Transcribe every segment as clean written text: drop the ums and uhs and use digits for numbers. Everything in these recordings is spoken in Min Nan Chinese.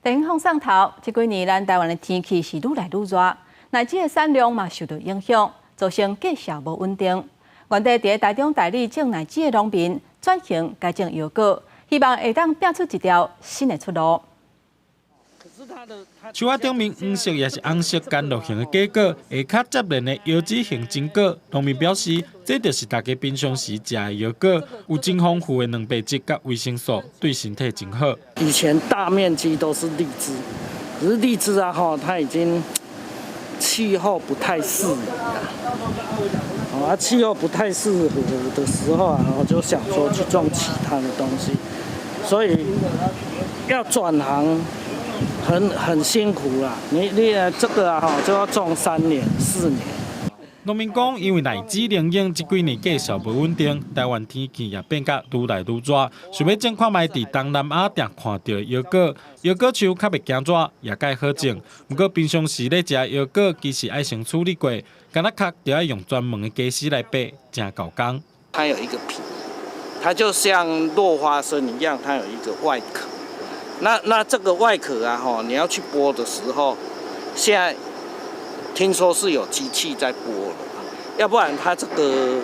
電影放送頭，這幾年咱台灣的天氣是愈來愈熱，奶子的產量嘛受到影響，造成價數無穩定。原底佇台中大里種奶子的農民轉型改種腰果，希望會當拼出一條新的出路。樹仔頂面黃色抑是紅色甘露型的果果，下跤接連的腰子型真果。農民表示，這就是大家平常時食的腰果，有真豐富的蛋白質佮維生素，對身體真好。以前大面積都是荔枝，可是荔枝啊，吼，它已經氣候不太適宜啦。啊，氣候不太適合的時候啊，我就想說去種其他的東西，所以要轉行很辛苦啦。你這個啊，吼，就要種3年4年。農民講，因為奶子營養這幾年價數無穩定，台灣天氣也變甲愈來愈熱，想欲種看覓佇東南亞定看著的腰果，腰果樹較袂驚熱，也較好種。毋過平常時咧食腰果，其實愛先處理過，敢若殼就愛用專門的機器來剝，誠厚工。它有一個皮，它就像落花生一樣，它有一個外殼。那這個外殼啊，吼，你要去剝的時候，現在聽說是有機器在剝了，要不然它這個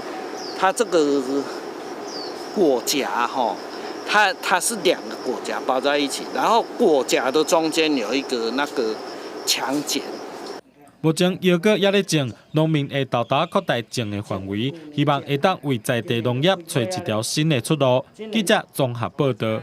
果莢吼，它是兩個果莢包在一起，然後果莢的中間有一個那個強鹼。目前腰果猶咧種，農民會沓沓擴大種的範圍，希望會當為在地農業揣一條新的出路。記者綜合報導。